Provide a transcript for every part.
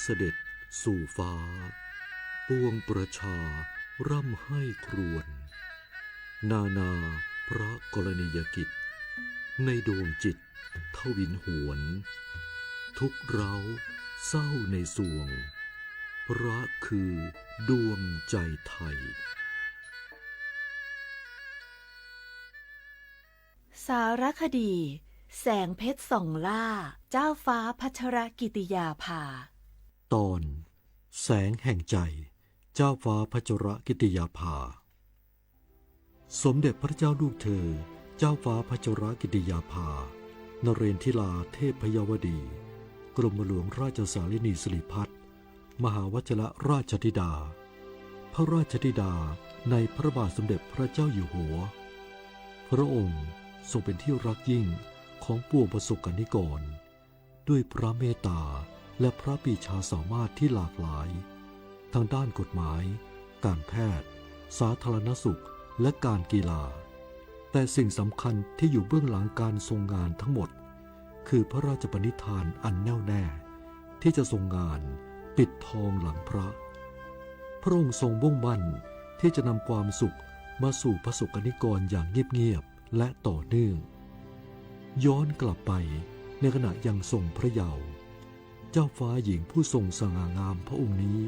เสด็จสู่ฟ้า ปวงประชาร่ำไห้ครวญ นานาพระกรณียกิจ ในดวงจิตทวินหวน ทุกข์ร้าวเศร้าในสวง พระคือดวงใจไทย สารคดี แสงเพชรส่องล่า เจ้าฟ้าพัชรกิติยาภา ตอน แสงแห่งใจ เจ้าฟ้าพัชรกิติยาภา สมเด็จพระเจ้าลูกเธอ เจ้าฟ้าพัชรกิติยาภา นเรนทิราเทพยวดี กรมหลวงราชสารินีสิริพัฒน์ มหาวัชรราชธิดา พระราชธิดาในพระบาทสมเด็จพระเจ้าอยู่หัว พระองค์ทรงเป็นที่รักยิ่งของปวงประสบกรณิกร ด้วยพระเมตตาและพระปรีชาสามารถที่หลากหลาย ทั้งด้านกฎหมาย การแพทย์ สาธารณสุข และการกีฬา แต่สิ่งสำคัญที่อยู่เบื้องหลังการทรงงานทั้งหมด คือพระราชปณิธานอันแน่วแน่ ที่จะทรงงานปิดทองหลังพระ พระองค์ทรงมุ่งมั่นที่จะนำความสุขมาสู่ประสบกรณิกรอย่างเงียบๆ และต่อเนื่อง ย้อนกลับไปในขณะยังทรงพระเยาว์ เจ้าฟ้าหญิงผู้ทรงสง่างามพระองค์นี้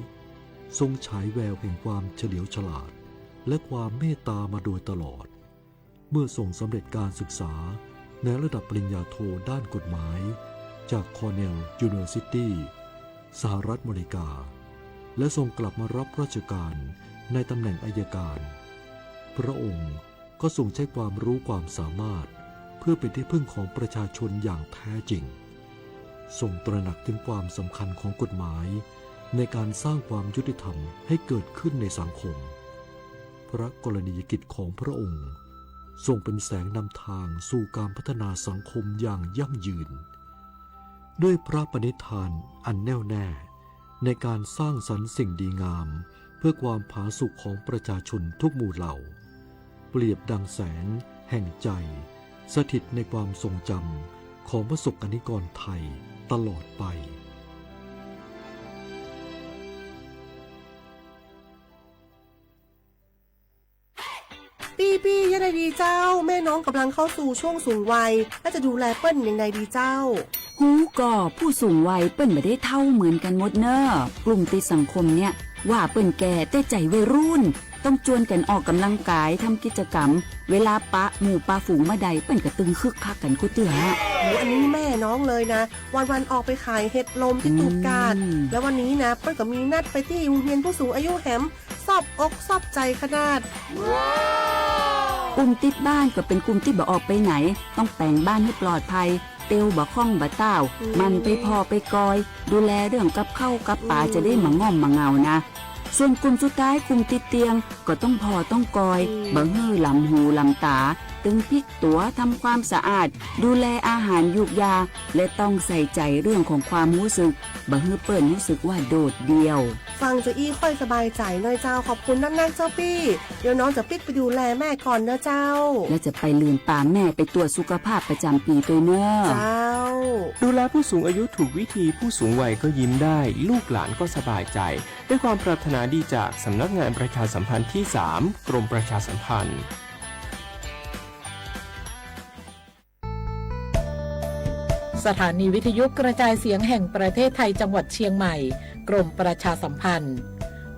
ทรงฉายแววแห่งความเฉลียวฉลาด และความเมตตามาโดยตลอด เมื่อทรงสำเร็จการศึกษาในระดับปริญญาโทด้านกฎหมาย จาก Cornell University สหรัฐอเมริกา และทรงกลับมารับราชการในตำแหน่งอัยการ พระองค์ก็ทรงใช้ความรู้ความสามารถ เพื่อเป็นที่พึ่งของประชาชนอย่างแท้จริง ทรงตระหนักถึงความสำคัญของกฎหมาย ในการสร้างความยุติธรรมให้เกิดขึ้นในสังคม พระกรณียกิจของพระองค์ ทรงเป็นแสงนำทางสู่การพัฒนาสังคมอย่างยั่งยืน ด้วยพระปณิธานอันแน่วแน่ ในการสร้างสรรค์สิ่งดีงาม เพื่อความผาสุกของประชาชนทุกหมู่เหล่า เปรียบดังแสงแห่งใจ สถิตในความทรงจำของประสบกรณิกรไทยตลอดไป ปี้ๆ ยังไงดีเจ้า แม่น้องกำลังเข้าสู่ช่วงสูงวัย แล้วจะดูแลเปิ้นยังไงดีเจ้า ฮู้ก่อ ผู้สูงวัยเปิ้นบ่ได้เฒ่าเหมือนกันหมดเน่อ กลุ่มติดสังคมเนี่ย ว่าเปิ้นแก่แต่ใจวัยรุ่น ต้องจวนกันออกกำลังกาย ทำกิจกรรม เวลาปะหมู่ปะฝูงเมื่อใด เปิ้นก็ตึงคึกคักกันกู้เตื้อ โอ้ อันนี้แม่น้องเลยนะ วันๆ ออกไปขายเห็ดลมที่ตูบกาด อืม แล้ววันนี้นะ เปิ้นก็มีนัดไปตี้โฮงเฮียนผู้สูงอายุแหม ซอบอกซอบใจขนาด กลุ่มติดบ้านก็เป็นกลุ่มที่บ่ออกไปไหน ต้องแป๋งบ้านหื้อปลอดภัย เตียวบ่ค่องบ่ต้าว อืม หมั่นไปผ่อไปกอย ดูแลเรื่องกับข้าวกับป๋า อืม จะได้บ่ง่อมบ่เหงานะ ส่วนกลุ่มสุดท้าย กลุ่มติดเตียง ก็ต้องผ่อต้องกอย อืม บ่หื้อหลำหูหลำต๋า ตึงพลิกตั๋ว ทำความสะอาด ดูแลอาหารยูกยา และต้องใส่ใจเรื่องของความฮู้สึก บ่หื้อเปิ้นฮู้สึกว่าโดดเดี่ยว ฟังจะอี้ค่อยสบายใจ๋หน้อยเจ้า ขอบคุณนักๆ เจ้าปี้ เดี๋ยวน้องจะปิ๊กไปดูแลแม่ก่อนเน่อเจ้า และจะไปลืมปาแม่ไปตรวจสุขภาพประจำปีตวยเน่อ เจ้า ดูแลผู้สูงอายุถูกวิธี ผู้สูงวัยก็ยิ้มได้ ลูกหลานก็สบายใจ ด้วยความปรารถนาดีจากสำนักงานประชาสัมพันธ์ที่สาม กรมประชาสัมพันธ์ สถานีวิทยุกระจายเสียงแห่งประเทศไทยจังหวัดเชียงใหม่ กรมประชาสัมพันธ์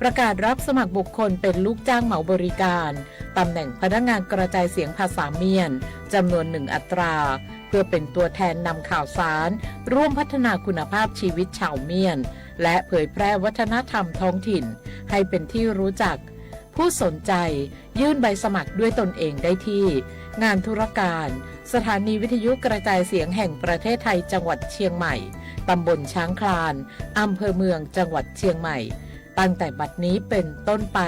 ประกาศรับสมัครบุคคลเป็นลูกจ้างเหมาบริการ ตำแหน่งพนักงานกระจายเสียงภาษาเมียน จำนวนหนึ่งอัตรา เพื่อเป็นตัวแทนนำข่าวสาร ร่วมพัฒนาคุณภาพชีวิตชาวเมียน และเผยแพร่วัฒนธรรมท้องถิ่น ให้เป็นที่รู้จัก ผู้สนใจ ยื่นใบสมัครด้วยตนเองได้ที่ งานธุรการ สถานีวิทยุกระจายเสียงแห่งประเทศไทยจังหวัดเชียงใหม่ ตำบลช้างคลาน อำเภอเมือง จังหวัดเชียงใหม่ ตั้งแต่บัดนี้เป็นต้นไป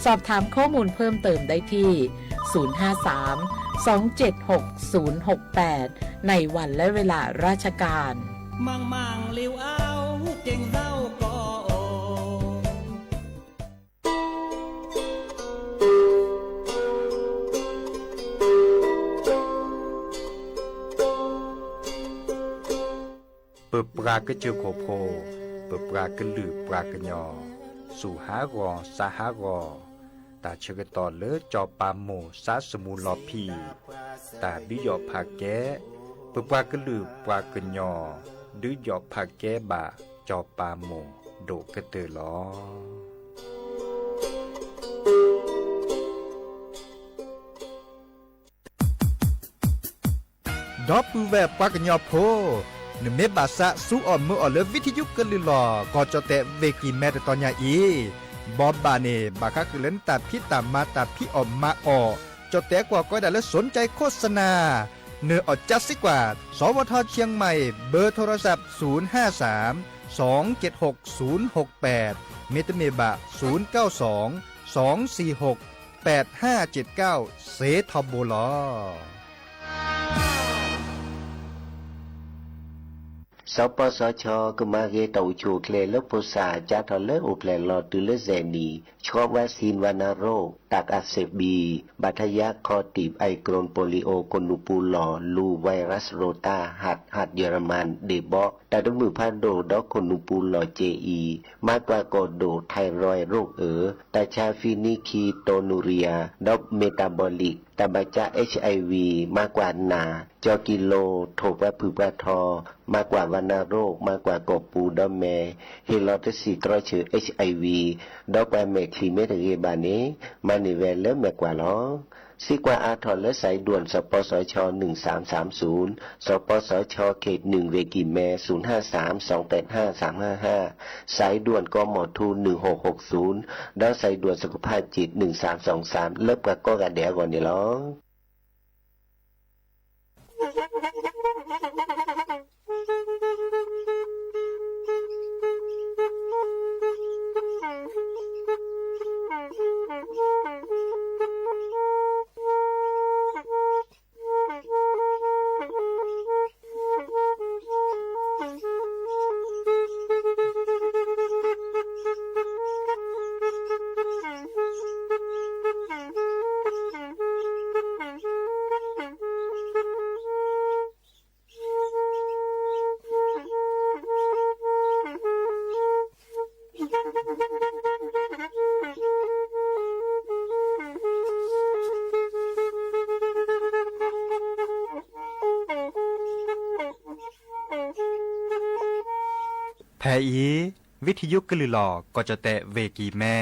สอบถามข้อมูลเพิ่มเติมได้ที่ ศูนย์ห้าสาม สองเจ็ดหก ศูนย์หกแปด ในวันและเวลาราชการ มังมังลิวเอา เก่งเศร้าก็โอ ပပှၤကစၢၢ်ခိၣ်ဖိ ပပှၤကလုာ်ပှၤကညီ စူၢ်ဟးဂီၤစးဟးဂီၤ တၢ်ဆၢကတီၢ်လၢစီၤပၤမိၢ်စါစမူလီၤဖံး တၢ်ဒုးယီၣ်ဖးကဲ ပပှၤကလုာ်ပှၤကညီ ဒုးယီၣ်ဖးကဲဘၣ်စီၤပၤမိၢ်ဒိၣ်ကတၢၢ်လီၤ. ဒီပုၢ်ဝဲၢ်ပှၤကညီဖိ, နမ့ၢ်ဘၣ်သးစူအီၣ်မုာ်အီၣ်လၢ ဝံထယုကလုာ်လီၤ ကီၢ်ကၠီၣ်တဲၣ် ဝ့ၢ်ကံၢ်မဲ တတီၤညါအံၤ, ဘီဘၣ်န့ၣ် ဘၣ်ဃးဃုာ်လၢနတၢ်ဖံးတၢ်မၤတၢ်ဖံးအီၣ်မၤအီၣ်, ကၠီၣ်တဲၣ်ကွၢ်ကီဒၣ်လၢ สนใจโฆษณา နအီၣ်ကၠၢစ့ကွၢ် สวท เชียงใหม่ เบอร์โทรศัพท์ ศูนย์ห้าสาม สองเจ็ดหก ศูนย์หกแปด မ့တမ့ၢ်ဘၣ် ศูนย์เก้าสอง สองสี่หก แปดห้าเจ็ดเก้า စ့ထီဘိလီၤ. စီၤပီစီၤခၠီ ကမၤဂ့ၤတၢ်အိၣ်ဆူၣ်အိၣ်ချ့လၢဖိသၣ် ကၢထီၣ်လၢအိၣ်ဖျဲၣ်လီၤတုၤလၢစဲးနံၣ်, ဆှီ vaccine ဝဏ္ณโรค ตับอักเสบบี ဘၣ်ထွဲယါခီၣ်တံၢ် ไอกรนโปลิโอ คนหนูปูหล่อ ลู ไวรัสโรตา หัด หัดเยอรมัน เดบอ တၢ်တမုာ်ဖးဒိၣ် ဒီးခိၣ်နူာ်ပူၤလီၢ်စ့အံၤ, မၤကွၢ်ကိၢ်ဒိၣ် ไทรอยด์ โรคเอ๋อ, တၢ်ဆါဖံနံခံ โทนูเรีย ဒီး เมตาบอลิก တၢ်ဘၣ်ကၢ HIV မၤကွၢ်နၢ်, ကၠီၤကံလိၤ ထိၣ်ပှၤဖုၣ်ပှၤထီ, မၤကွၢ် วัณโรค မၤကွၢ်ကိၢ်ပူၤ ဒီးမဲာ်ဟ့ၣ်လီၤတဆံၣ်တြီဆၢ HIV, ဒီးပှၤမဲာ်ချံမ့ၢ်တဂ့ၤဘၣ်န့ၣ်, မၤန့ၢ်ဝဲလၢမဲာ်ကွၢ်လီၤ. စ့ကွၢ်အါထီၣ်လၢ สายด่วน စီၤပီစီၤခၠီ หนึ่งสามสามศูนย์, စီၤပီစီၤခၠီ เขตหนึ่ง ဝ့ၢ်ကံၢ်မဲ ศูนย์ห้าสาม สองแปดห้า สามห้าห้า, สายด่วน กมธ หนึ่งหกหกศูนย์ ဒီး สายด่วนสุขภาพจิต หนึ่งสามสองสาม လၢပှၤကိးဂၤဒဲးအဂီၢ်န့ၣ်လီၤ. ဖဲအံၤ ဝံထယုကလုာ်လီၤ ကီၢ်ကၠီၣ်တဲၣ် ဝ့ၢ်ကံၢ်မဲ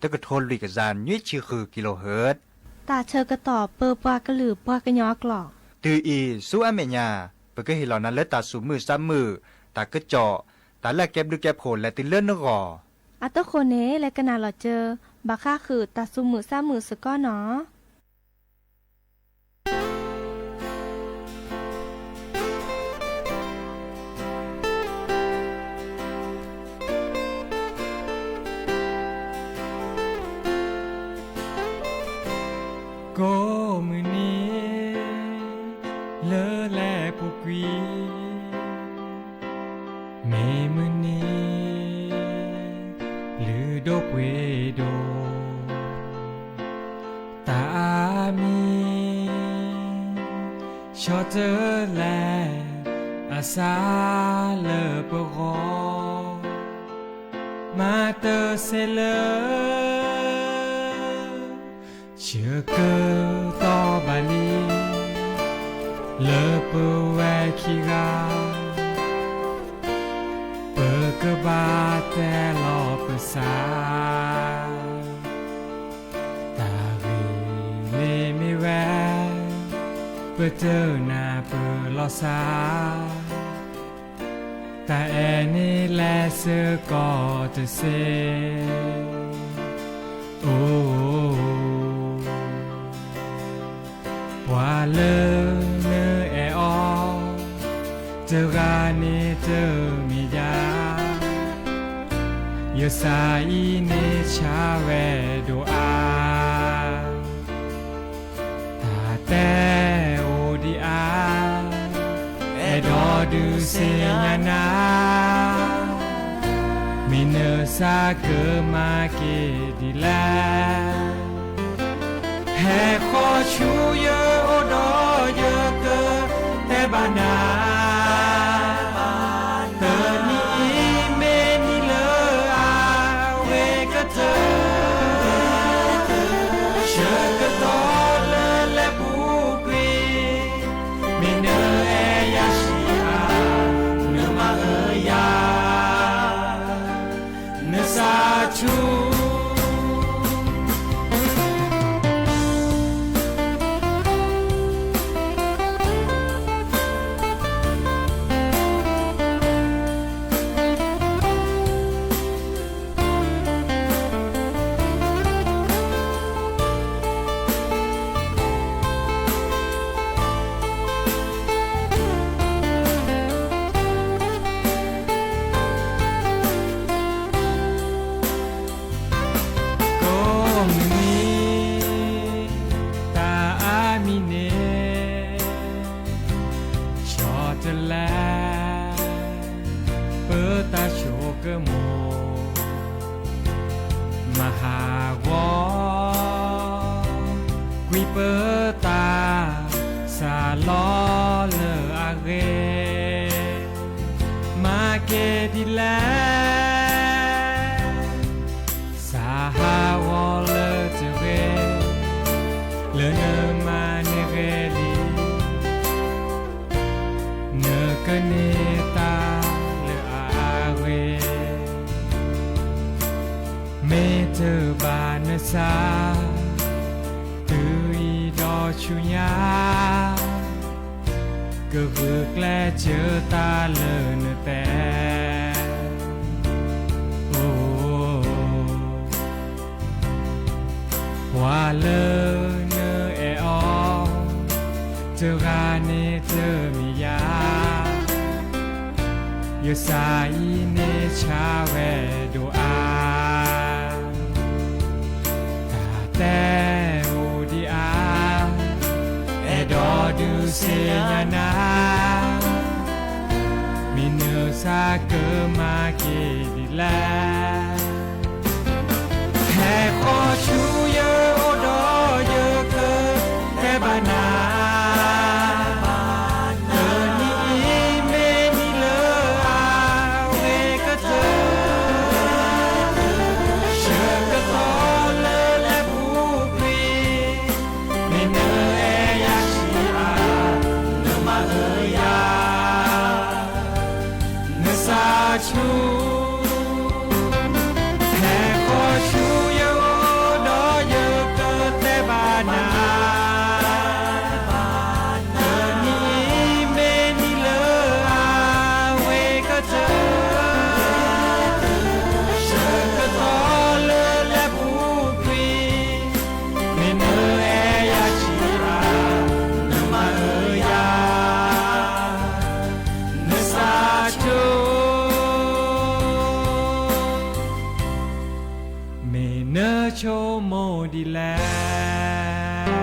တကထိလွံၢ်ကယၤ နွံဆံဃု kilohertz တၢ်ဆၢကတီၢ် ပပှၤကလုာ်ပှၤကညီအကျိာ်, တုၤအံၤဆူအမဲာ်ညါ ပကဟ့ၣ်လီၤနၤလၢတၢ်သူၣ်မုာ်သးမုာ်, တၢ်ကစီၣ်, တၢ်လၢအကဲဘျုးကဲဖှိၣ်လဲၤတုၤလၢနဂီၢ်, အတဃိန့ၣ် လဲၤကနၣ်လီၤစၢၤ ဘၣ်ဃးဃုာ်တၢ်သူၣ်မုာ်သးမုာ်စ့ၢ်ကီးနီၤ. ကိးမုၢ်နံၤ လၢလဲၤပူၤကွံာ်, မ့ၢ်မုၢ်နံၤ လုၢ်ဒိၣ်ပှ့ၤဒိၣ်, တၢ်အါမံၤ ဆီတလဲ အစၢ်လၢပဂီၢ်, မၤတၢ်စဲးလၢ ဆၢကတီၢ်ဘၣ်လံ လၢပဝဲခံဂၤ ပကဘၣ်တဲလီၤပသး, တၢ်ဂ့ၢ်လၢမ့ၢ်ဝဲ ပတနၢ်ပၢၢ်လီၤသး, တၢ်အဲၣ်န့ၣ်လဲၤစ့ၢ်ကီးတစ့ၢ်, အိ, ပှၤလၢနအဲၣ်အီၤ တဂၤန့ၣ်တမ့ၢ်ယၤ, ယသးအံၤန့ၣ်ဆါဝဲဒိၣ်အါ, တၢ်တဲအိၣ်ဒံးအါ, အဲၣ်ဒိးဒုးသ့ၣ်ညါနၤ, မ့ၢ်နသးကမၤက့ၤဒ်လဲၣ်. ဟဲဃီဆူယအိၣ်ဒီးယကတဲဘၣ်နၤ, တနံၤအံၤ မ့ၢ်နံၤ ဆူ ကိးမုၢ်နံၤ တၢ်အါမံၤန့ၣ် ဆီတလဲ ပတၢ်ဆိကမိၣ် မၤဟးဂီၤ ကွံာ်ပတၢ် စၢ်လီၤလၢအဂ့ၤ မၤက့ၤဒ်လဲၣ် စၢ်ဟးဂီၤလၢတဂ့ၤ လၢနမၤန့ၢ်ဂ့ၤလံ နကန့ၢ်တၢ်လၢအဂ့ၤ မ့ၢ်တဘၣ်နစၢ် တုၤအံၤဒီးဆူညါ ကဂုာ်ကျဲးစၢးတၢ်လၢနတဲ အိ ပှၤလၢနအဲၣ်အီၤ တဂၤန့ၣ်တမ့ၢ်ယၤ ယစၢ်အံၤန့ၣ်ဆါဝဲဒိၣ်အါ တၢ်တဲအိၣ်ဒံးအါ အဲၣ်ဒိးဒုးသ့ၣ်ညါနၤ မ့ၢ်နစၢ်ကမၤက့ၤဒ်လဲၣ် ဟဲဃီၤဆူယအိၣ်ဒီးယကတဲဘၣ်နၤ တနံၤအံၤမ့ၢ်နံၤလၢအဂ့ၤကတၢၢ် ဆၢကတီၢ်လၢလဲၤပူၤကွံာ် မ့ၢ်နအဲၣ်ယၤဆံးအါ နမၤအၢယၤ နစၢ်ဆိ ဟဲဃီၤဆူယအိၣ်ဒီးယကတဲဘၣ်နၤ တနံၤအံၤမ့ၢ်နံၤလၢအဂ့ၤကတၢၢ် ဆၢကတီၢ်လၢလဲၤပူၤကွံာ် မ့ၢ်နအဲၣ်ယၤဆံးအါ နမၤအၢယၤ နစၢ်ဆိ မ့ၢ်နဆိကမိၣ်ဒ်လဲၣ်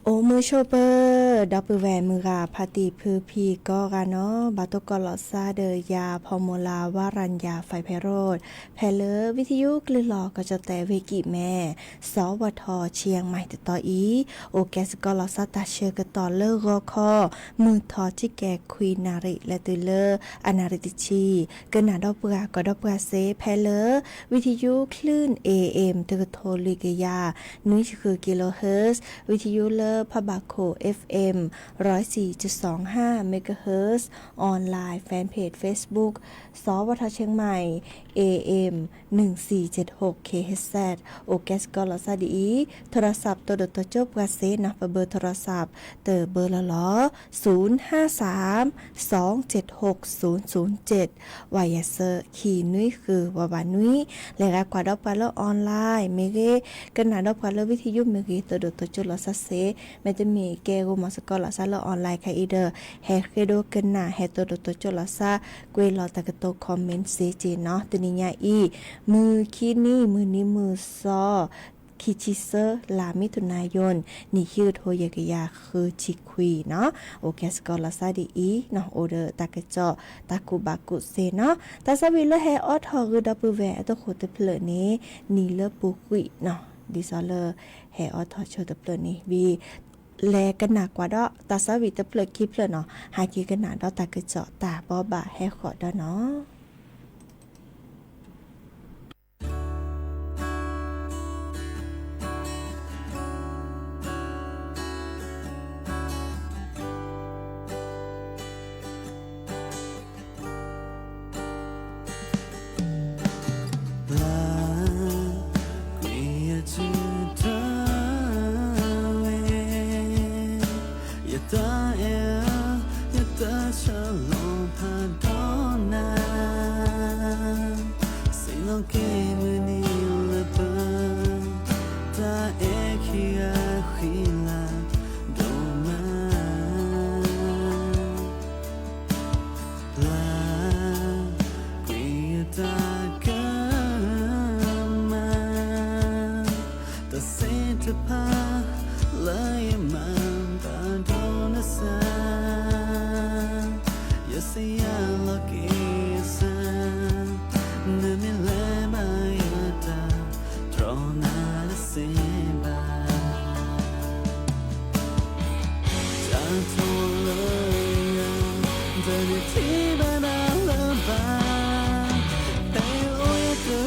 အိၣ်မုာ်ဆိးပၢၤ ဒီပုၢ်ဝဲၢ်မုၢ်ဂၤဖါတံၢ်ဖုဖံကိးဂၤနီၤ ဘၣ်တိၢ်ကီးလီၤစၢ်ဒီးယၤ ဖီမူလါ ဝါရၤညါ ဖဲဖဲရိၣ် ဖဲလၢဝံသယုကလုၢ်လီၤကီၢ်ကၠီၣ်တဲၣ်ဝ့ၢ်ကံၣ်မဲ စီၤဝီၤထီၣ် ဆံယဲၢ်မးတတီၤအံၤ အိၣ်ကဲစ့ၢ်ကီးလီၤစၢ်တၢ်ဆၢကတီၢ်လၢဂီၤခီ မုၢ်ထီၣ်တံၢ်ကဲၤခွံနၣ်ရံၣ် လဲၤတုၤလၢအနၣ်ရံၣ်တဆံ ကနၣ်ဒီးပှၤ ကိးဒီးပှၤစ့ ဖဲလၢ ဝံသယုကလုၢ် AM တကထိလွံၢ်ကယၤ နွံဆံဃု kilohertz ဝံသယုလၢဖးဘၣ်ခိၣ် FM ร้อยสี่จุดสองห้า megahertz online fan page Facebook စီၤဝီၤထီၣ်ဆံယဲၢ်မး AM หนึ่งสี่เจ็ดหก kilohertz အိၣ်ကဲစ့ၢ်ကီးလီၤစၢ်ဒ်အံၤ โทรศัพท์ တိၢ်ဒိၣ်တိၢ်ကၠိၢ်ပှၤစ့နီၤ ပဘၢ โทรศัพท์ တဘၢလီၤလီၤ ศูนย์ห้าสาม สองเจ็ดหก ศูนย์ศูนย์เจ็ด ဝါယၤစၢ ခံနွံဃု ဝးဘၣ်နွံ လဲၤဂၤကွၢ်ဒီးပှၤလၢ online မ့ၢ်ဂ့ၤ ကနၣ်ဒီးပှၤလၢဝံသယုမ့ၢ်ဂ့ၤ တိၢ်ဒိၣ်တိၢ်ကၠိၢ်လီၤစၢ်စ့ မ့တမ့ၢ်ကဲဂိၢ်မီၤစ့ၢ်ကီးလီၤစၢ်လၢ online ခဲအံၤဒီး ဟဲဃ့ဒိကနၣ် ဟဲတိၢ်ဒိၣ်တိၢ်ကၠိၢ်လီၤစၢ် ကွဲးလီၤတၢ်ကတိၤ comment စ့က့နီၤ တနံၤညါအံၤ မုၢ်ခံနံၤ မုၢ်နံၤမုၢ်သီ ခံဆံသၢ လါမံၤထူၣ်နါယိၣ် နံၣ်ခံကထိယဲၢ်ကယၤဃုဆံခွံနီၤ အိၣ်ကဲစ့ၢ်ကီးလီၤစၢ်ဒ်အံၤနီၤ အိၣ်ဒီးတၢ်ကစီၣ်တၢ်ကူၣ်ဘၣ်ကူၣ်သ့နီၤ တၢ်သးဝံၣ်လၢဟဲအိးထီၣ်ဂ့ၤဒီပုၢ်ဝဲၢ်အတၢ်ဃိၣ်တဖျၢၣ်န့ၣ် နံၤလၢပူၤကွံာ်နီၤ ဒ်သိးလၢဟဲအိးထီၣ်ဆိတဖျၢၣ်န့ၣ် ဝံၤ လဲၤကနၣ်ကွၢ်ဒီးတၢ်သးဝံၣ်တဖျၢၣ်ခံဖျၢၣ်နီၤ ဟဲက့ၤကနၣ်ဒီးတၢ်ကစီၣ်တၢ်ဘိးဘၣ်ဟဲဃီၤဒီးနီၤ တၢ်အဲၣ်ဧၢ, ယတၢ်ဆၢလီၤဖးဒီးနၤ, စံၣ်ညီၣ်က့ၤမုၢ်နံၤလၢပှဲၤ, တၢ်အဲၣ်ခံဂၤဃံလၤဒိၣ်မး, ပျၢ်ကွံာ်ယတၢ်ကမၣ် တၢ်သ့ၣ်တဖၣ် လၢယမၤဘၣ်ဒီးနစၢ်, ယစံၣ်ညီၣ်လီၤက့ၤယစၢ်, နမ့ၢ်လဲၤဘၣ်ယတၢ်တြီနၤတသ့ဘၣ်. တၢ်ထီၣ်လၢယၤ တၢ်န့ၣ်ထံၣ်ဘၣ်နၤလၢၤဘၣ်, ဖဲအိၣ်ယတဂၤ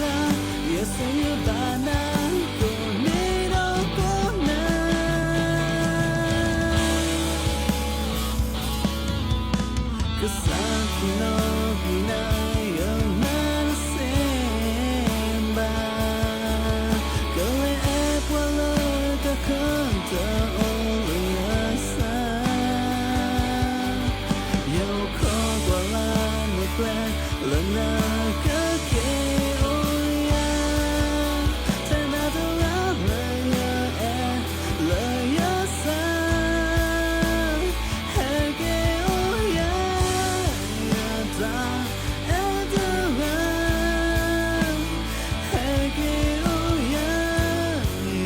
ယစံးဘျုးဘၣ်နၤ ကိးနံၤဒီးကိးနၤ ကစၢ်ခီနီၣ်ဂံၢ်နၤ ယမၤတသ့ဘၣ်, ကလဲၤအဲၣ်ပှၤလၢတၢ်ခၢၣ်တအိၣ်လၢယစၢ်, ယအိၣ်ခိးကွၢ်လၢ်နပျဲၢ် လၢနကက့ၤအိၣ်ယၤ, တၢ်နၤတဂၤလၢယအဲၣ်လၢယစၢ် ဟဲက့ၤအိၣ်ယၤ, ယတၢ်အဲၣ်တဂၤ ဟဲက့ၤအိၣ်ယၤ,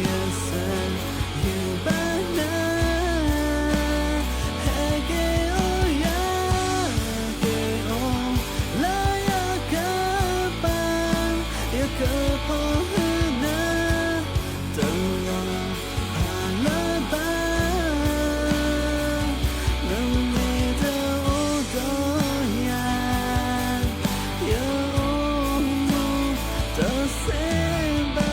ယစံးဘျုးဘၣ်နၤ ဟဲက့ၤအိၣ်ယၤ, က့ၤအိၣ်လၢယကပၤ, ယကဖီၣ်ဟုနၤ တလီၤဖးလၢၤဘၣ်, နမ့ၢ်တအိၣ်ဒီးယၤ ယအိၣ်မူတသ့ဘၣ်.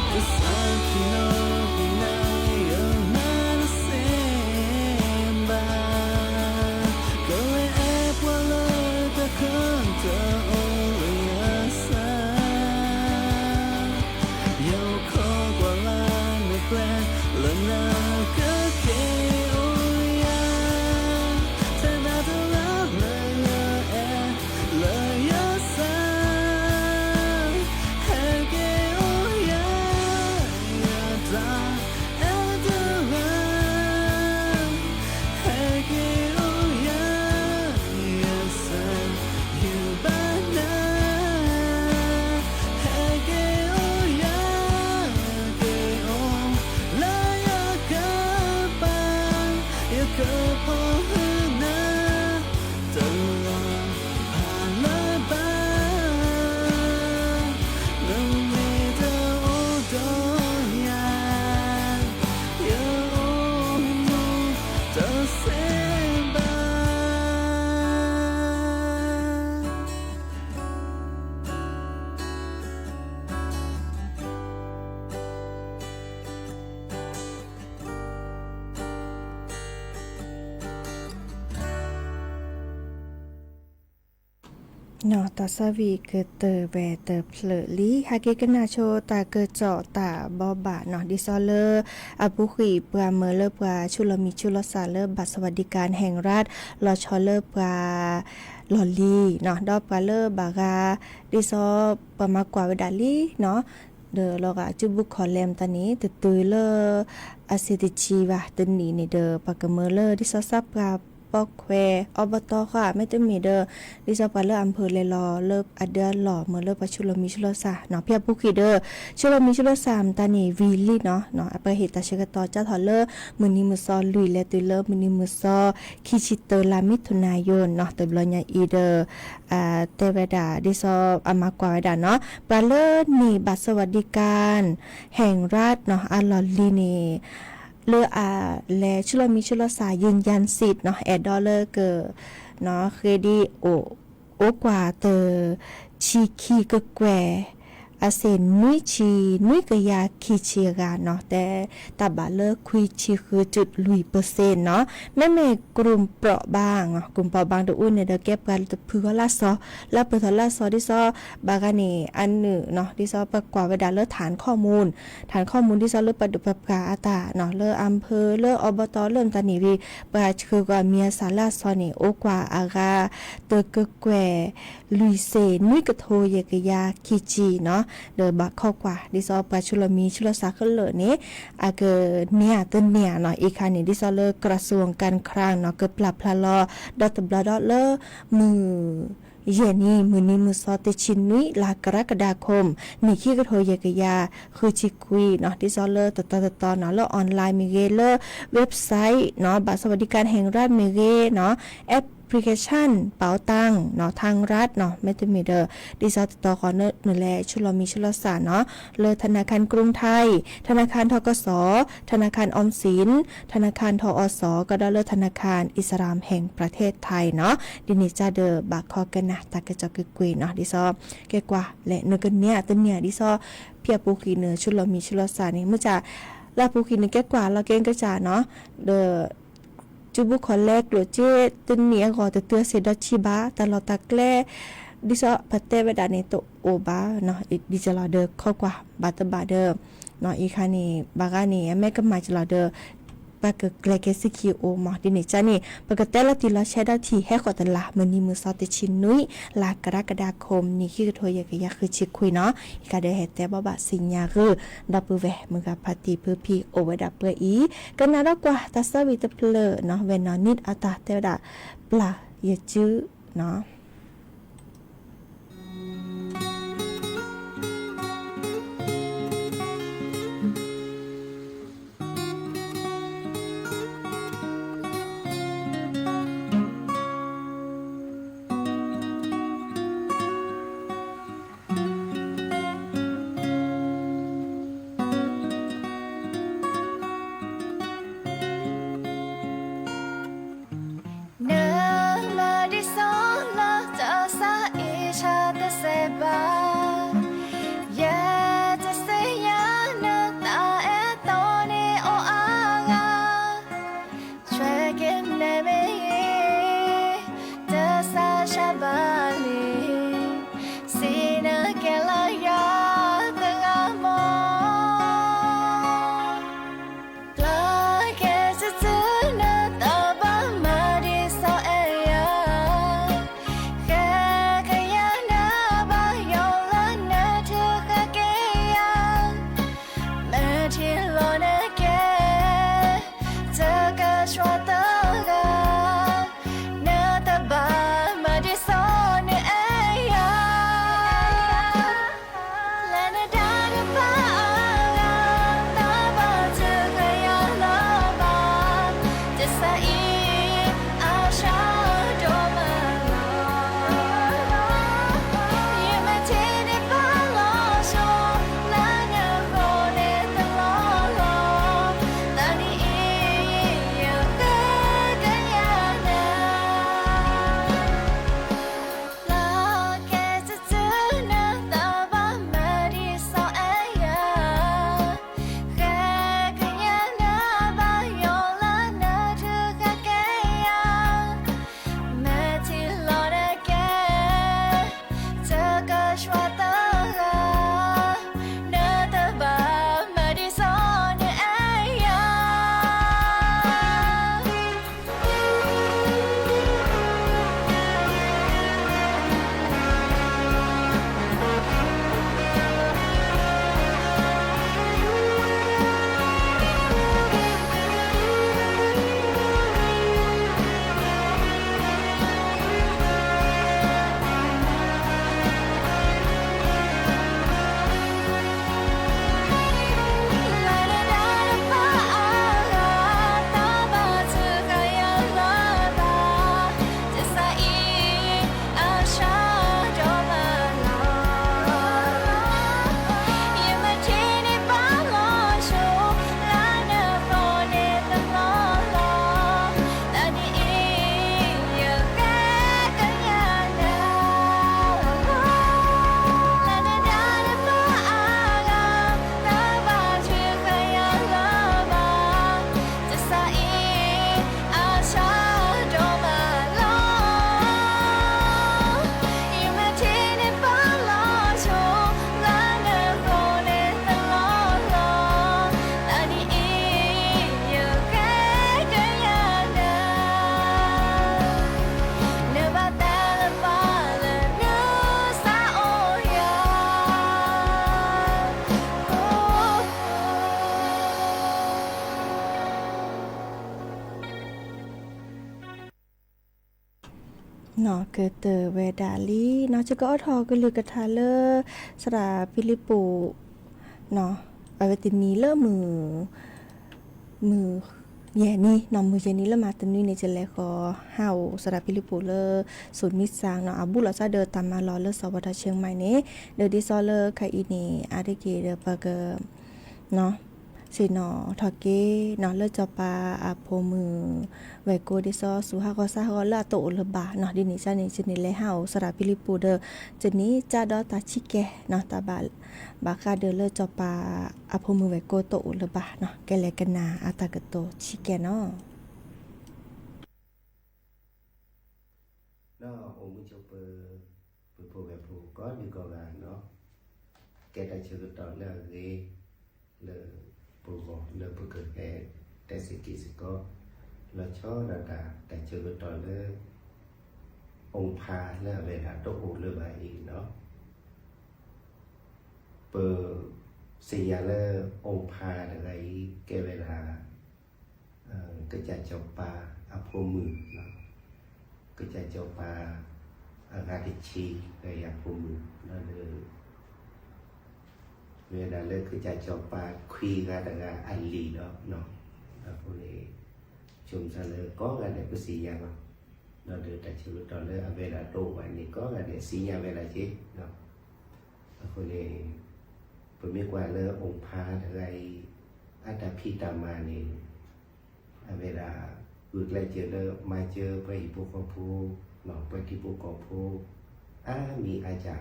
ကစၢ်ခီနီၣ်ဂံၢ်နၤ ယမၤတသ့ဘၣ်, ကလဲၤအဲၣ်ပှၤလၢတၢ်ခၢၣ်တအိၣ်လၢယစၢ် ယအိၣ်ခိးကွၢ်လၢ်နပျဲၢ် လၢနကက့ၤအိၣ်ယၤ, တၢ်နၤတဂၤလၢယအဲၣ်လၢယစၢ်, ဟဲက့ၤအိၣ်ယၤ, ယတၢ်အဲၣ်တဂၤ ဟဲက့ၤအိၣ်ယၤ, ယစံးဘျုးဘၣ်နၤ ဟဲက့ၤအိၣ်ယၤ, က့ၤအိၣ်လၢယကပၤ, ယကဖီၣ်ဟုနၤ တလီၤဖးလၢၤဘၣ်, နမ့ၢ်တအိၣ်ဒီးယၤ ယအိၣ်မူတသ့ဘၣ်. နီၢ် တၢ်ဆၢဝံၤကတၢၢ်ဝဲတဖျၢၣ်လံ, ဟဲက့ၤကနၣ်ဆိတၢ်ကစီၣ်တၢ်ဘိးဘၣ်နီၢ်, ဒ်သိးလၢအပူၤကွံာ်ပှၤမၢလၢပှၤဆူၣ်လီၤမံၤဆူၣ်လီၤစၢ်လၢ บัตรสวัสดิการแห่งรัฐ လီၤဆီလၢပှၤလီၢ်လံၤနီၢ်, ဒီးပှၤလၢဘၣ်ဂၤ ဒ်သိးပှၤမၤကွၢ်ဝဲဒၣ်လံနီၢ်, ဒီးလီၤဂာ်စုပူၤခီၣ်လဲၢ်မတၤန့ၣ် တတုၤလၢအဆံးတဆံဘၣ်တနံၣ်န့ၣ်ဒီး ပှၤကမၢလၢဒ်သိးစးပှၤပိာ်ခွဲး အီဘတီဃီ မ့တမ့ၢ်ဒီး ဒ်သိးပှၤလၢအမၢလဲၤလီၤလၢအဒၢအလီၢ် မၢလၢပှၤဆူၣ်လီၤမံၤဆူၣ်လီၤစၢ်နီၢ်, ဖဲအပူၤကွံာ်ဒီး ဆူၣ်လီၤမံၤဆူၣ်လီၤစၢ်မတၤန့ၣ် ဝံၤလံနီၢ်, အပှၤဟ့ၣ်တၢ်ဆၢကတီၢ်စးထီၣ်လၢမုၢ်နံၤမုၢ်သီလွံၢ် လဲၤတုၤလၢမုၢ်နံၤမုၢ်သီ ခံဆံတၢလါ မံထူနၣ်ယိနီၢ်, တဘျီညါအံၤဒီး တဲဝဲဒၣ် ဒ်သိးအမၤကွၢ်ဝဲဒၣ်နီၢ်, ပှၤလၢန့ၢ် บัตรสวัสดิการแห่งรัฐနီၢ် အလီၢ်လံၤန့ၣ် လၢအလဲၤဆူလီၤမံၤဆူလီၤစှၤ ယံၤယၣ်စံးနီၤ အဲၣ်ဒိးလၢက နီၤ ဃ့ဒံးအိၣ် အိၣ်ကွၢ်တ ဆံခံကကွဲၢ် အစ့ၣ်နွံဆံ နွံကယၤခံဆံဂၤနီၤ တဲတၢ်ဘၣ်လၢခွံဆံဃုတုၤလွံၢ်ပၢၣ်စ့ၣ်နီၤ မ့မ့ၢ် กลุ่มเปราะบางနီၤ กลุ่มเปราะบาง တအိၣ်န့ၣ်ဒီးကဲပှၤတဖုဂီၢ်လၢ်စီ လၢပၢၤထီၣ်လၢ်စီ ဒ်သိး ဘၣ်ဂၤန့ၣ် အနုာ်နီၤ ဒ်သိးပကွၢ်ဝဲဒၣ်လၢ ฐานข้อมูล ฐานข้อมูล ဒ်သိးလၢပှၤဒုးပှၤပှၢ်အတၢ်နီၤ လၢ อำเภอ လၢ อบต လၢမတၤန့ၣ်ဝံၤ ပှၤဆှၢဂီၤမံၤအစှၤလၢ်စီန့ၣ် အိၣ်ကွၢ်အဂၤ တကကွဲၢ် လွံၢ်စ့ၣ်နွံကထိယဲၢ်ကယၤခံဆံနီၤ ဒီးဘၣ်ခိးကွၢ် ဒ်သိးပှၤဆူလီၤမံၤဆူလီၤစှၤခဲလၢာ်န့ၣ် အကန့ၢ်တန့ၢ်နီၤ အံၤခါန့ၣ် ဒ်သိးလၢ กระทรวงการคลังနီၤ ကပျၢ်ဖျါလီၤ ဒီးတဘျီဒီးလၢ မုၢ် ယဲၢ်နံၤ မုၢ်နံၤမုၢ်သီ တဆံနွံ လါကရကဒါ คม နံၣ်ခံကထိယဲၢ်ကယၤဃုဆံခွံနီၤ ဒ်သိးလၢတတီတတီနီၤ လၢ online မ့ၢ်ဂ့ၤ လၢ website နီၤ บัตรสวัสดิการแห่งรัฐ မ့ၢ်ဂ့ၤနီၤ application เป๋าตังနီၤ ทางรัฐနီၤ မ့တမ့ၢ်ဒီး ဒ်သိးတတီဃီ နလဲၤဆူလီၤမံၤဆူလီၤစှၤနီၤ လၢ ธนาคารกรุงไทย ธนาคาร ทกส ธนาคารออมสิน ธนาคาร ทอส ကဒီးလၢ ธนาคารอิสลามแห่งประเทศไทย နီၤ ဒ်န့ၣ်ကဒီးဘၣ်ခိးကနၣ်တၢ်ကစီၣ်ကွ့ၢ်ကွ့ၢ်နီၤ ဒ်သိး ကဲကွၢ်လဲၣ် နကန့ၢ်တန့ၢ်ဒ်သိး ဖဲအပူၤကွံာ်နဆူလီၤမံၤဆူလီၤစှၤန့ၣ် မုၢ်ဆါ လၢအပူၤကွံာ်နကဲကွၢ်လီၤကဲကစၢ်နီၤ ဒီး ကၠူဘူၣ်ခီလဲကျိၣ်စ့ တနံၣ်အဂီၢ်တတုၤအစ့ၣ်ဒီးဆံးဘၣ် တၢ်လီၢ်တၢ်ကျဲ ဒ်သိးပတဲဝဲဒၣ်န့ၣ် တအိၣ်ဘၣ်နီၤ ဒ်ကလီၤဒီးခိးကွၢ် ဘၣ်တဘၣ်ဒီး နီၤ အံၤခါန့ၣ် ဘၣ်ဂၤန့ၣ် အမ့ၢ်ကမၣ်ကလီၤဒီး ပကကျဲၤကဲစ့ၢ်ကီးအိၣ်မး ဒ်န့ၣ်ကန့ၣ် ပကတဲလီၤတံၢ်လီၤဆဲးဒီးထံၣ် ဟဲဃီၤတလါ မုၢ်နံၤမုၢ်သီ တဆံနွံ လါကရကဒါ คม နံၣ်ခံကထိယဲၢ်ကယၤဃုဆံခွံနီၤ အံၤခါဒီးဟဲတဲဘၣ်ဘၣ်သ့ၣ်ညါဂ့ၤ ဒီပုၢ်ဝဲၢ်မုၢ်ဂၤဖါတံၢ်ဖုဖံ အိၣ်ဝဲဒၣ်ပှဲၤအံၤ ကနၣ်ဒီးကွၢ်တၢ်ဆၢဝံၤတဖျၢၣ်နီၤ ဝဲနီၢ်နံၣ်အတၢ်တဲဝဲဒၣ် ပျၢ်ယစုနီၤ ကတၢၢ်ဝဲဒၣ်လံနီၤ, ယကအိးထီၣ်ကလုၢ်ကထါလၢ စီၤဒၤဖံလံးပူး အဝဲတနံၤလၢမုၢ် မုၢ်ယဲၢ်နံၤနီၤ, မုၢ်ယဲၢ်နံၤလၢမၤတနွံန့ၣ် ယလဲၤဃီၤဟးအိၣ်စီၤဒၤဖံလံးပူးလၢ စူးမံစၢ်နီၤ, အဘူးလိာ်စၢ်ဒီးတၢ်မၤလီၢ်လၢစီၤပီၤထီၣ်ဆ့မၤန့ၣ်, ဒီးဒ်သိးလၢခဲအံၤန့ၣ် အါတက့ၢ်ဒီးပက ဆ့ၣ်နီၤထီၣ်က့ၤနီၤ လၢစီၤပၤအဖိမုၣ်ဝဲၢ်ကိဒီးစီၤစူၤဟးဂီၤစးဟးဂီၤလၢအတအိၣ်လၢၤဘၣ်နီၤ, ဒ်န့ၣ်အံၤန့ၣ် ယန့ၣ်လဲၤဟးအိၣ်စီၤဒၤဖံလံးပူးဒီး ယန့ၣ်ကၢ်ဒီးတၢ်ဆံးကဲနီၤ, တၢ်ဘၣ်ဃးဒီးလၢစီၤပၤအဖိမုၣ်ဝဲၢ်ကိတအိၣ်လၢၤဘၣ်နီၤ, ကဲလဲၤကနၣ်အတၢ်ကတိၤဆံးကဲနီၤ. ဒီးအိၣ်မူဆိးပၢၤ ပုၢ်ဖိဝဲၢ်ဖိကိးဒံကိးဂၤနီၤ, ကဲတၢ်ဆၢကတီၢ်လၢအဂ့ၤ လၢပဂီၢ်လၢပကဟဲတဲစ့ၢ်ကီးစ့ၢ်ကီး လီၤဆီဒၣ်တၢ် တၢ်ဆၢကတီၢ်လၢ အီၣ်ဖးလၢအဝဲဒၣ်တအိၣ်လၢၤဘၣ်အံၤနီၤ, ပသ့ၣ်ညါလၢအီၣ်ဖးတဂၤအံၤ ကဲဝဲဒၣ် ကစၢ်စီၤပၤအဖိမုၣ်, ကစၢ်စီၤပၤအဂၤတဆံ အဖိမုၣ်, မ့ၢ်ဝဲဒၣ်လၢကစၢ်စီၤပၤခွံဂၤတဂၤအလံၤဒီး, အဃိန့ၣ် ဆိမိၣ်သးလၢကိးဂၤဒဲးပသ့ၣ်ညါလီၤ, ဒီးတၢ်ဆၢကတီၢ်လၢအဝဲဒၣ်တအိၣ်ဘၣ်န့ၣ် ကိးဂၤဒဲးသ့ၣ်ညါဝဲဒၣ်က့ၤ အဃိန့ၣ် ပမ့ၢ်ကွၢ်လၢအီၣ်ဖးတဂၤအံၤ အတၢ်ဖံးတၢ်မၤန့ၣ် အဝဲဒၣ် ဂုာ်ကျဲးစၢးလၢမၤစၢၤပှၤဟံၣ်ဖိဃီဖိ, ပှၤထံဖိကီၢ်ဖိ အါမံၤအါစှၤ,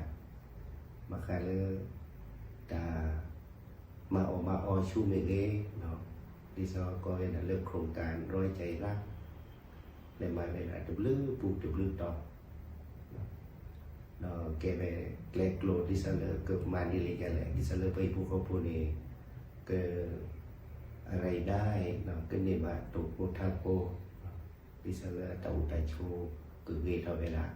ဘၣ်ဃးလၢ တၢ်မၤအီၣ်မၤအီဆူမ့ၢ်ဂ့ၤ, ဒ်သိးကိးဝဲဒၣ်လၢ โครงการร้อยใจรัก လဲၤမၤဝဲဒၣ်တဘျုးပူၤတဘျုးတီၤ ဒီးကဲဝဲကျဲကျိၤ ဒ်သိးလၢကမၤဒ်လဲၣ်ဒ်လဲၣ် ဒ်သိးလၢပှၤဟံၣ်ဖိဃီဖိန့ၣ် က အရၤဒၣ် ကန့ၢ်ဘၣ်တိာ်ဖိထါဖိ ဒ်သိးလၢအတၢ်အိၣ်တၢ်ဆိးကဂ့ၤထီၣ်ဝဲဒၣ်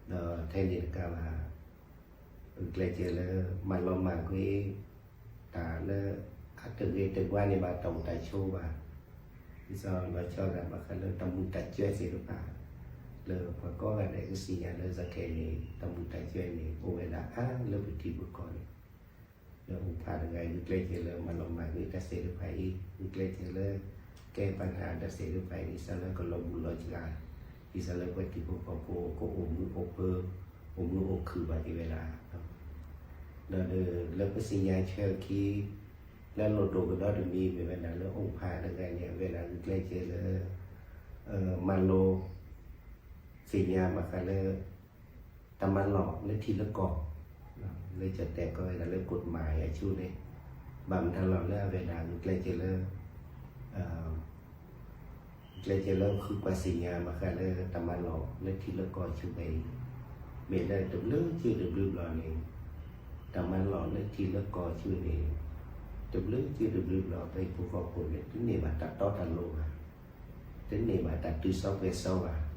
ဒီးထဲန့ၣ်တကးဘၣ် ကျဲးစၢးလၢမၤလီၤမၢ်ကွံာ် တၢ်လၢအတဂ့ၤတဘှါန့ၣ်ဘၣ်တၢ်အိၣ်တၢ်ဆိးဘၣ်, ဒ်သိးလီၤဆီဒၣ်ဘၣ်ဃးလၢတၢ်မုာ်တၢ်စၢၤသ့ၣ်တဖၣ် လၢပှၤကိးဂၤဒဲးကသ့ၣ်ညါလၢစးခဲန့ၣ် တၢ်မုာ်တၢ်စၢၤန့ၣ် အိၣ်ဝဲဒၣ်အါလၢပထံပကီၢ်န့ၣ် လၢအီၣ်ဖးတဂၤအံၤ ဂုာ်ကျဲးစၢးလၢမၤလီၤမၢ်ကွံာ်တၢ်သ့ၣ်တဖၣ်အံၤ ဂုာ်ကျဲးစၢးလၢ ကဲပှၤနၢ်တၢ်သ့ၣ်တဖၣ်အံၤ ဒ်သိးလၢကလီၤဘူၣ်လီၤစှၤ, ဒ်သိးလၢပှၤထံဖိကီၢ်ဖိကအိၣ်မုာ်အိၣ်ပၢၤ အိၣ်မုာ်အိၣ်ခုၣ်ဘၣ်က့ၤဝဲဒၣ် ဒီးလၢပသ့ၣ်ညါဆၢခံ လၢလိၣ်ဒိၣ်ကဒီးတမံၤမ့ၢ်ဝဲဒၣ်လၢအီၣ်ဖးတဂၤန့ၣ် အဝဲဒၣ်ဂုာ်ကျဲးစၢးလၢ မၤလိ သ့ၣ်ညါဘၣ်ဃးလၢ တၢ်မၤလီၢ်လၢထံလၢကီၢ် လၢကတဲာ်ကီးဝဲဒၣ်လၢ กฎหมาย အဆူန့ၣ် ဘၣ်မတၤလီၤလၢအဝဲဒၣ်ဂုာ်ကျဲးစၢးလၢ ကျဲးစၢးလၢဃုကွၢ်သ့ၣ်ညါဘၣ်ဃးလၢတၢ်မၤလီၢ်လၢထံလၢကီၢ်ဆူၣ်ဖဲအံၤ, မ့ၢ်လၢတဘျုးစုတဘျုးဘျီန့ၣ် တၢ်မၤလီၢ်လၢထံလၢကီၢ်ဆူၣ်န့ၣ် တဘျုးစုတဘျုးဘျီ ပှၤဟံၣ်ဖိဃီဖိန့ၣ် တန့ၢ်ဘၣ်တၢ်တီတၢ်လိၤဘၣ်, တန့ၢ်ဘၣ်တၢ်တုၤစီပှဲၤစီဘၣ်.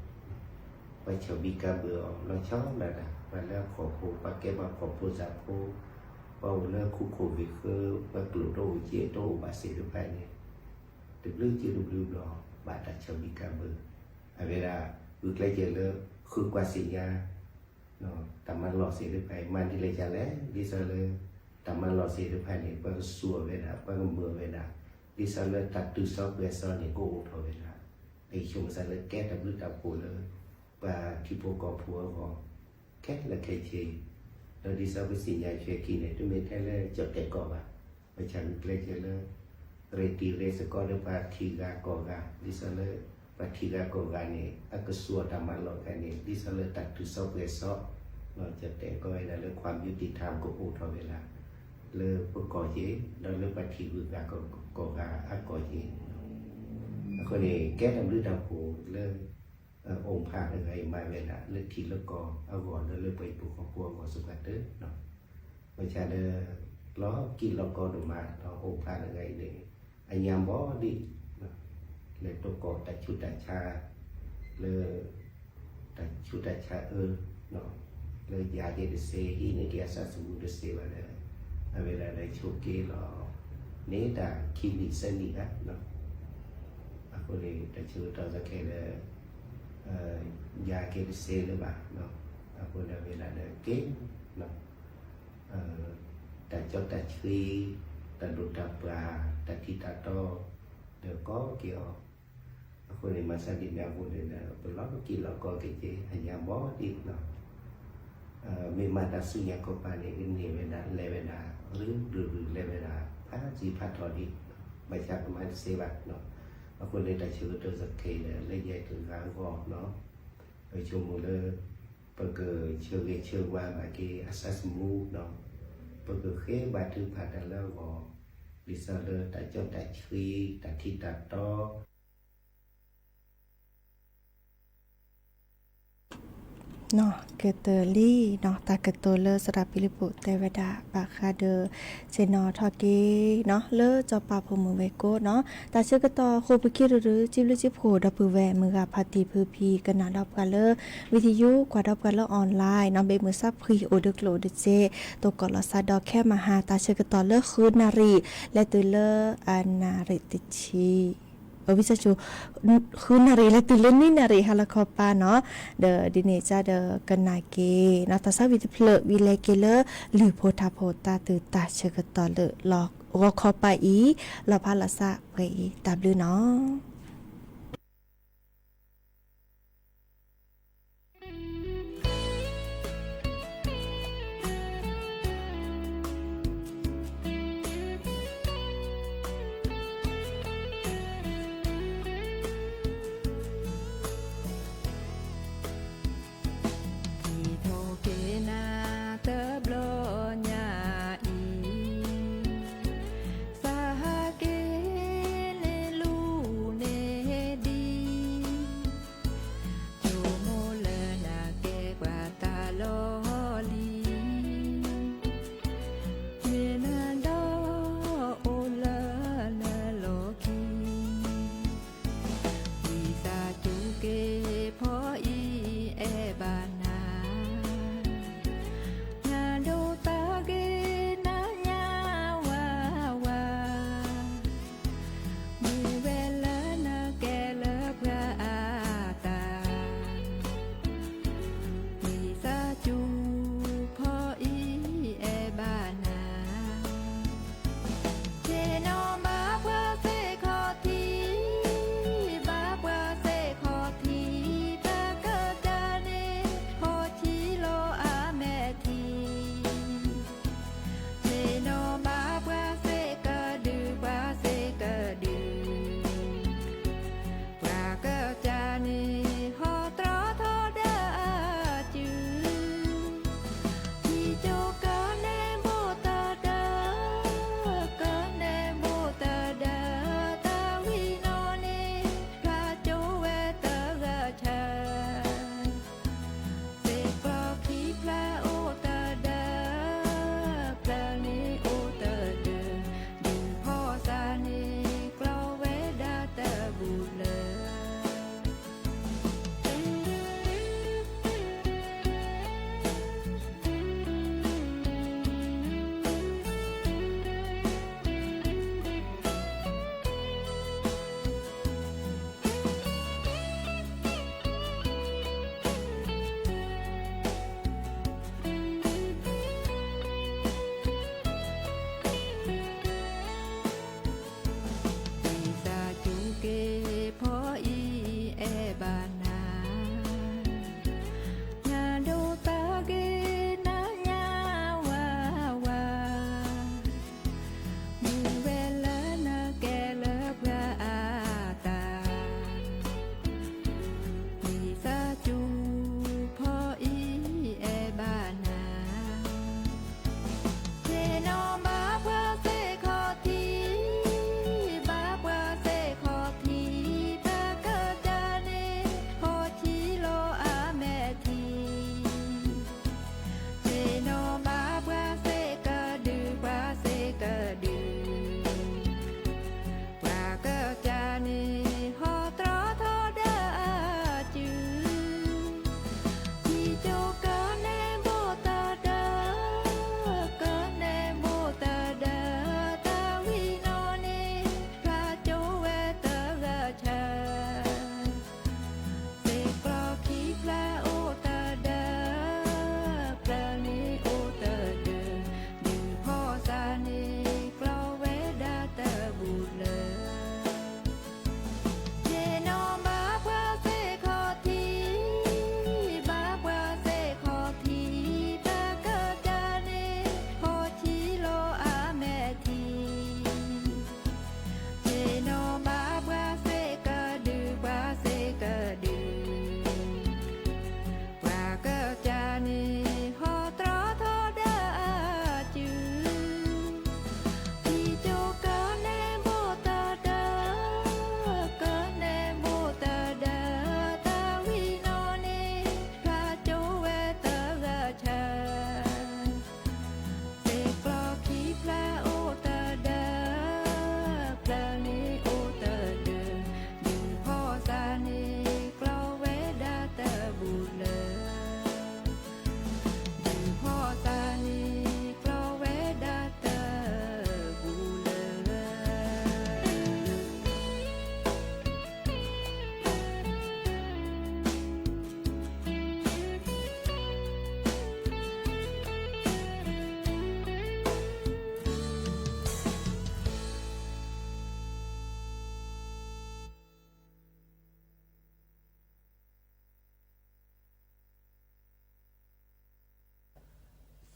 ပှၤဆီၣ်ဘံၣ်ကးဘၢအီၤ လီၤဆီဒၣ်တၢ် ပှၤလၢအခီၣ်ဖိ ပှၤကဲပှၤခီၣ်ဖိစးဖိ ပှၤအိၣ်လၢခူခိၣ်ဝ့ၢ်ဃၢ ပှၤကျိၣ်တအိၣ်စ့တအိၣ်ဘၣ်သ့ၣ်တဖၣ်န့ၣ် တဘျုးစုတဘျုးဘျီ ဘၣ်တၢ်ဆီၣ်ဘံၣ်ကးဘၢ. အဝဲဒၣ် ဂုာ်ကျဲးစၢးလၢ ဃုကွၢ်သ့ၣ်ညါ တၢ်မၤလီၢ်သ့ၣ်တဖၣ်အံၤ မၤဒ်လဲၣ်ဒ်လဲၣ် ဒ်သိးလၢ တၢ်မၤလီၢ်သ့ၣ်တဖၣ်န့ၣ် ပှၤကစူၢ်အီၤဝဲဒၣ် ပှၤကမၢအီၤဝဲဒၣ် ဒ်သိးလၢတၢ်တုၤစီပှဲၤစီန့ၣ် ကအိၣ်ထီၣ်ဝဲဒၣ်. အဆိကမိၣ်သးလၢကဲတၢ်ဘျုးတၢ်ဖှိၣ်လၢ ပှၤထံဖိကီၢ်ဖိအဂီၢ် ခဲလၢာ်ခဲဆ့ ဒီးဒ်သိးပသ့ၣ်ညါဆဲးခံန့ၣ် တမ့ၢ်ထဲလၢကၠီၣ်တဲာ်ကီၢ်ဘၣ်, ပဆၣ်ဂုာ်ကျဲးစၢးလၢ ရ့တံၤရ့သကိးလၢပှၤထံဂၤကီၢ်ဂၤ ဒ်သိးလၢ ပှၤထံဂၤကီၢ်ဂၤန့ၣ် အကစူၢ်အီၤတၢ်မၤလီၢ်ဂၤန့ၣ် ဒ်သိးလၢတၢ်တုၤစီပှဲၤစီ လီၤကၠီၣ်တဲာ်ကီးဝဲဒၣ်လၢ ความยุติธรรม ကအိၣ်ထီၣ်ဝဲဒၣ် လၢပကီၢ်က့ၤ ဒီးလၢပှၤထံဂုၤဂၤကီၢ်ဂၤအကီၢ်က့ၤ အဃိန့ၣ် ကဲတၢ်ဘျုးတၢ်ဖှိၣ်လၢ အီၣ်ဖးတဂၤအံၤမၤဝဲဒၣ် လၢထံလၢကီၢ်အဂီၢ် ဒီးလၢပှၤဟံၣ်ဖိဃီဖိအဂီၢ်စ့ၢ်ကီးတၢ် ဘၣ်ဆၣ်ဒီး လီၤကံၣ်လီၤကီဒိၣ်မး ဒီးအီၣ်ဖးတဂၤအံၤန့ၣ် အညါဘီဒံး လဲၤတိၢ်ကီၢ်တၢ်ဆူးတၢ်ဆါ လၢ တၢ်ဆူးတၢ်ဆါအၢ လၢယၤက့ၤတသ့ ဟံးန့ၢ်က့ၤအသးသမူတသ့ဘၣ်ဒီး အဝဲဒၣ်ဒီးဆိးက့လီၤ န့ၢ်တၢ်ခံနံၣ်သၢနံၣ်ဧါ အဃိန့ၣ် တၢ်ဆၢကတီၢ်ခဲအံၤဒီး ယၤက့ၤတစဲးလၢၤဘၣ်, အဃိန့ၣ်ဝဲဒၣ်ဒီးကဲ တၢ်ကၠီတၢ်ဆှံ, တၢ်ဒိၣ်တၢ်ပှၢ်, တၢ်ထံတၢ်တီ, ဒီးကီက့ၤအီၤ, အဃိန့ၣ် မၤစၢ်ဒ်န့ၣ်အဃိန့ၣ်ဒီး ပလီၤက့ၤလီၤကီက့ၤက့ၤ အညါဘီဒ် မ့ၢ်မၤတၢ်ဆူညါခီပၤန့ၣ် ကန့ၢ်ဝဲဒၣ်လဲၤဝဲဒၣ် ရူၤရူၤလဲၤဝဲဒၣ် ဖးစံးဖးထီၣ်ဒံး, ဘၣ်ဆၣ်ကမၤတစဲးဘၣ်, အဃိန့ၣ် တၢ်ဆၢကတီၢ်စ့ၢ်ကီးဒီး လၢယဲတဂၤအဂီၢ်, ပဆိကမိၣ်လၢ ပကဆၢဂ့ၤဆၢဝါဘၣ်က့ၤအစၢ်သမူ, ပကဃ့ဘါထုကဖၣ်တၢ်လၢအဂီၢ်, ဒ်သိးလၢတၢ်ကၠီတၢ်ဆှံ, တၢ်ထံတၢ်တီ ကတၢၢ်လံနီၤ တၢ်ကတိၤလၢသရၣ်ဖံလံးဖိးတဲဝဲဒၣ် ဘၣ်ဃးဒီး ဆ့ၣ်နီၤထီၣ်က့ၤနီၤ လၢစီၤပၤဖိမုၣ်ဝဲၢ်ကိာ်နီၤ တၢ်ဆၢကတီၢ်ဃိာ်ပူၤခံရူၤရူၤ စံးဘျုးစံးဖှိၣ်ဒီပုၢ်ဝဲၢ် မုၢ်ဂၤဖါတံၢ်ဖုဖံ ကနၣ်ဒီးပှၤလၢ video ကွၢ်ဒီးပှၤလၢ online နီၤ ဘ့ၣ်မုၢ်ဆါဖှံ အိၣ်ဒုးကျိၣ်အိၣ်ဒုးစ့ သိးကီးလီၤစၢ်ဒီးခဲမဟါ တၢ်ဆၢကတီၢ်လၢဃုနၣ်ရံၣ် လဲၤတုၤလၢ အနၣ်ရံၣ်တဆံ ဝံသးစူၤ ဃုနၣ်ရံၣ် လဲၤတုၤလၢနွံနၣ်ရံၣ် ဟါလီၤခီပၤနီၤ ဒီးဒ်န့ၣ်အသိးဒီးကနၣ်က့ၤနီၤ တၢ်ဆၢဝံၤတဖျၢၣ်ဝံၤလဲၤက့ၤလၢ လုၢ်ဖိထါဖိတၢ်သုးတၢ်ဆၢကတီၢ်လၢလီၤဂီၤခီပၤအံၤ လီၤဖးလီၤစၢ်ပှဲၤအံၤ တၢ်ဘျုးနီၤ.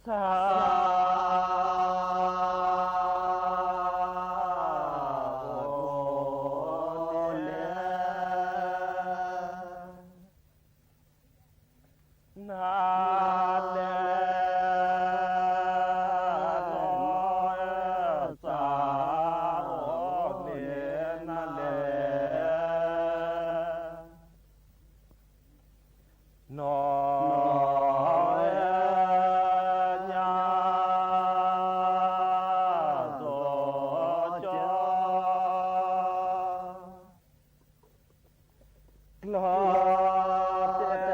သးအိၣ်န့ၣ် နၤလဲၣ် သးအိၣ်န့ၣ် နၤလဲၣ် နီၢ်ညါစီၤကၠီ ကျီတဲာ် ညါစီၤကၠီ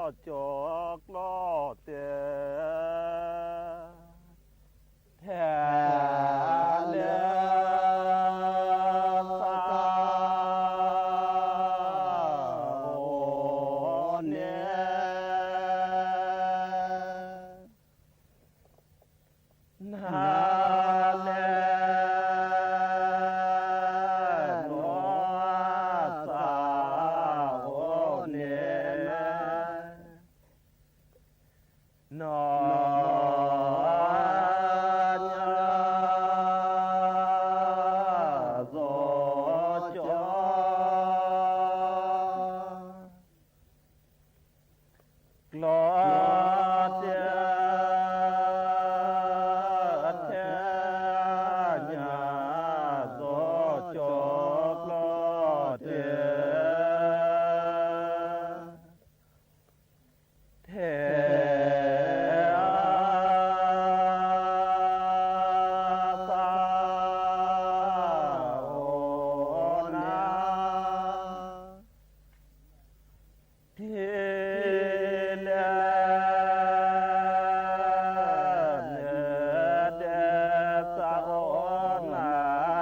ကျီတဲာ် ဖဲလၢ သးအိၣ်န့ၣ် နၤလဲၣ် နီၢ်သးအိၣ်န့ၣ် နီၢ်ညါစီၤကၠီ ကျီတဲာ် ညါစီၤကၠီကျီတဲာ် ဖဲ သးအိၣ်နၤ ထံၣ်လဲၣ် နတဲ သးအိၣ်နၤ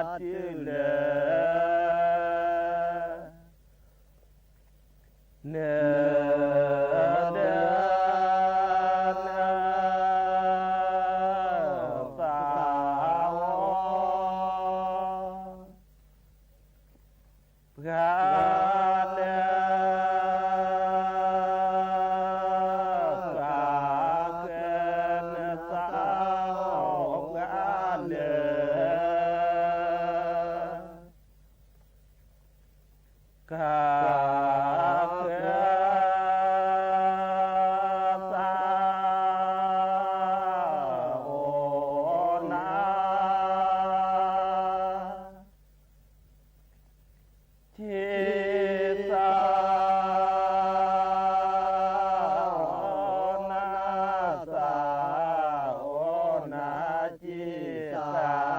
ထံၣ်လဲၣ် နတဲ သးအိၣ် ပှၤလဲၣ် သးဃဲ နသးအိၣ် ပှၤလဲၣ် ကဃဲ သးအိၣ်နၤ ထံၣ်သးအိၣ်နၤ သးအိၣ်နၤ ထံၣ်သး အိၣ်နၤ ကၠီခိၣ်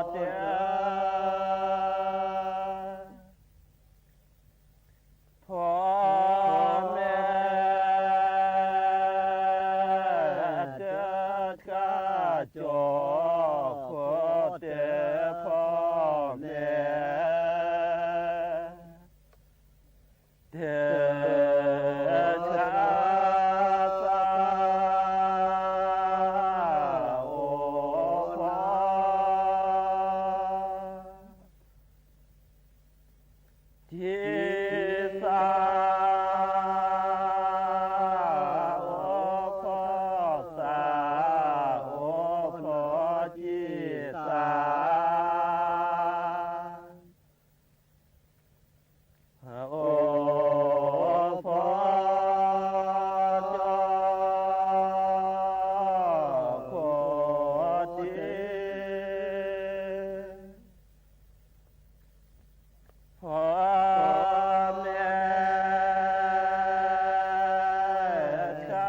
တဲာ် ဖီမ့ၢ် တခါ ကၠီခိၣ်တဲာ် ဖီမ့ၢ် တခါ သးအိၣ်ဖီ ထံၣ်သး အိၣ်ဖီ သးအိၣ်ဖီ ထံၣ်သး အိၣ်ဖီ ကၠီခိၣ်တဲာ် ဖီမ့ၢ် တ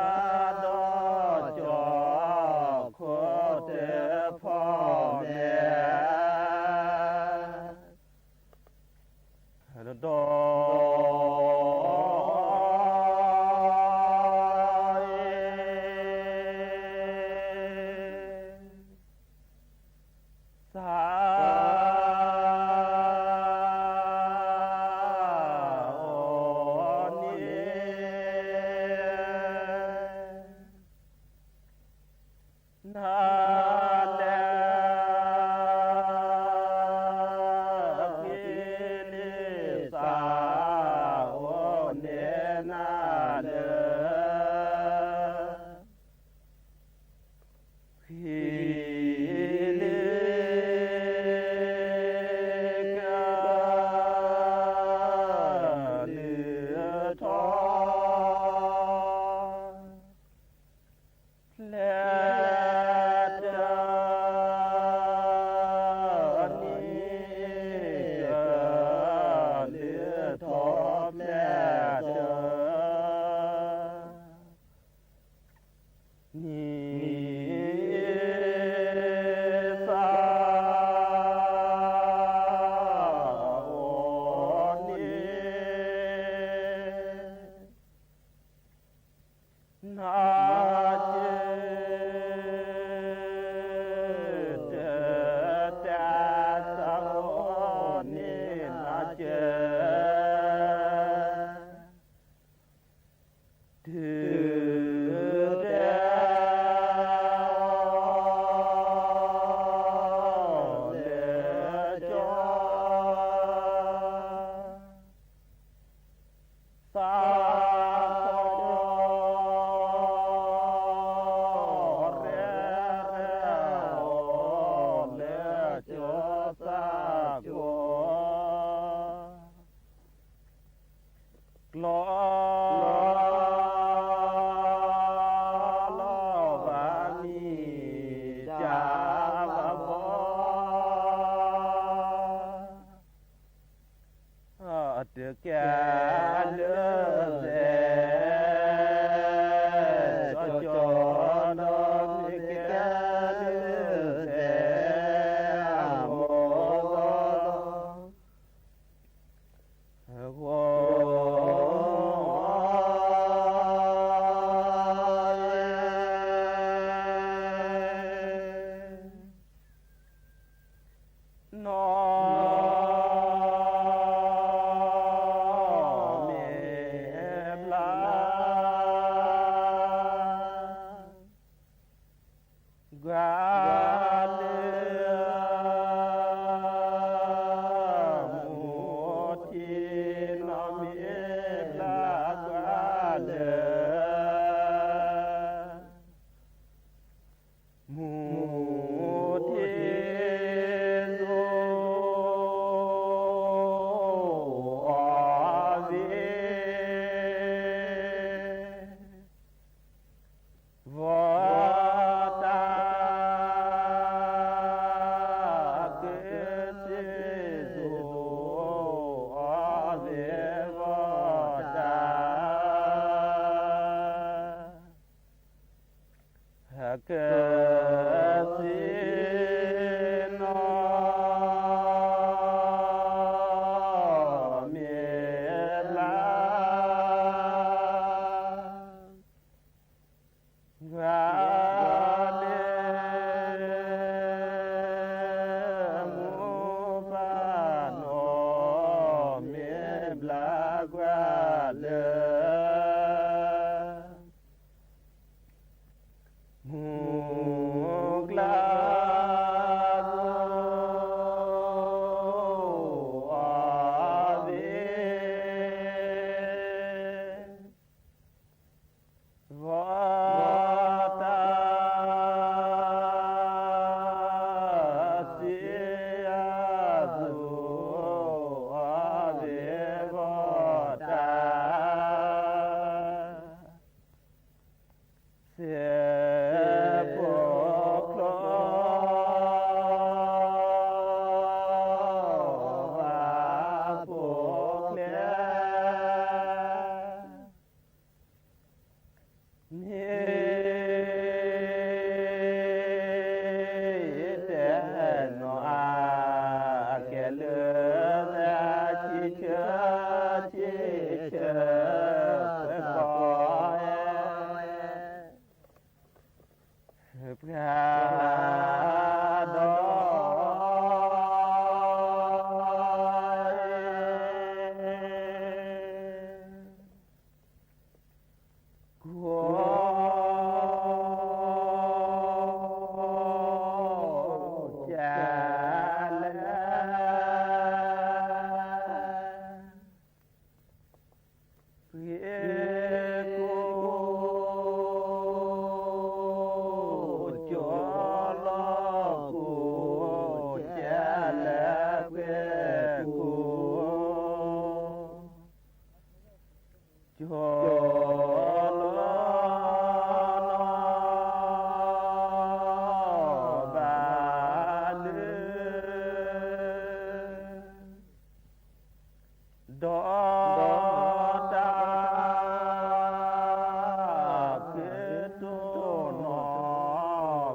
ခါဒီး ကၠီခိၣ်တဲာ် ဖီမ့ၢ် ဒီး သးအိၣ်န့ၣ် လီၤ လီၤဘၣ်မံၤတၢ်ဘၣ်ဘီ တကဲလၢသဲ ကၠီကၠီနီၤ တကဲလၢသဲ အမိၢ် ဂီၤ နီၢ်မ့ၢ်ဘျါ ကွၢ်လၢ မူထံ နီၢ်မ့ၢ်ဘျါကွၢ်လၢ မူထံ အီၤသ့ ဘီတၢ် ကစ့ၢ်သိး အီၤသ့ ဘီတၢ် ကစ့ၢ်နီၤ မ့ၢ်ဘျါ ကွၢ်လၢ မူပၢ်နီၢ် မ့ၢ်ဘျါကွၢ်လၢ မူကျါ အီၤသ့ ဘီတၢ် စ့ၢ်အသိး အီၤသ့ ဘီတၢ် စဲးဖိချီ ဘၣ်ဖိချ့ မ့ၢ် တဲနီၤ အကဲလၢ သးဆံဆၢ ဆံဆၢ ပကီၢ် ပှၤဒီး ကိး ကလဲၣ် ပှ့ၤကိး ကၠီလီၤကိး ကလဲၣ်ပှ့ၤကိး ကၠီလီၤနီၤ ဘၣ်လၢ ဒီးတၢ် ကတိၤနီၤ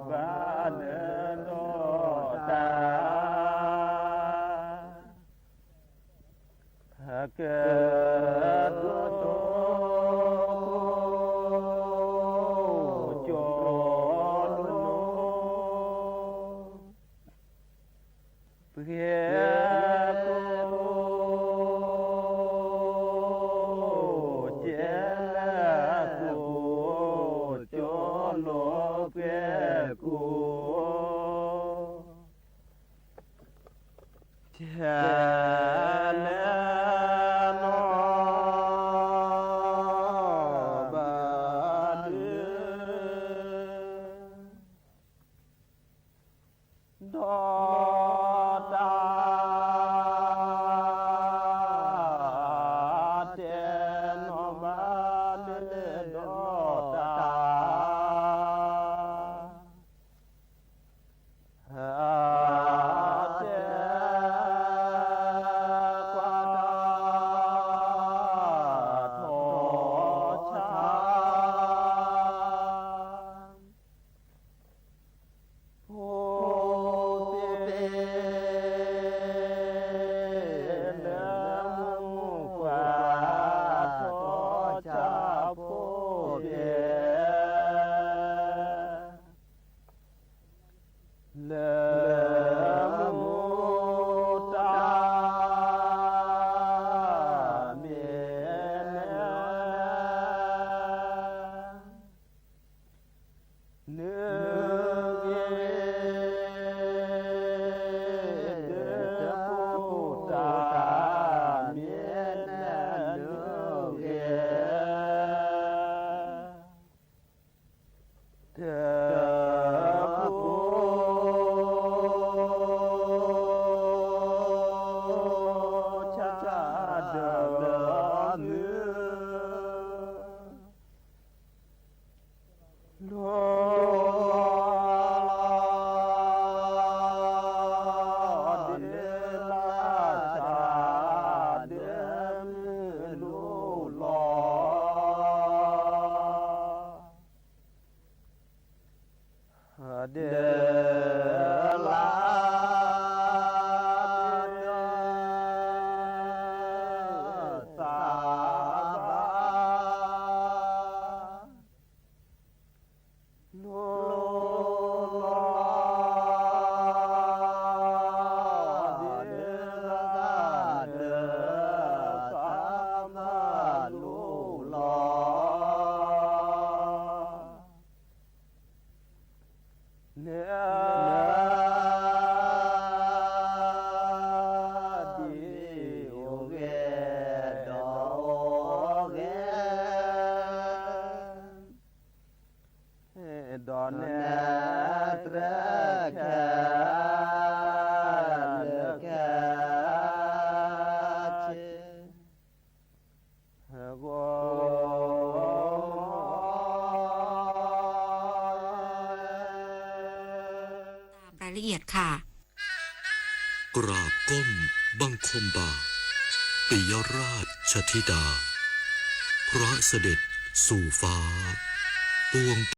ဘၣ်လၢဒီးတၢ် ကတိၤ ကၠီလီၤ ပှ့ၤကိး ကလဲၣ်ကိး ကၠီလီၤပှ့ၤကိး ကလဲၣ်နီၤ รายละเอียดค่ะ กราบก้มบังคมบาท ปิยราชธิดา พระเสด็จสู่ฟ้า ปวง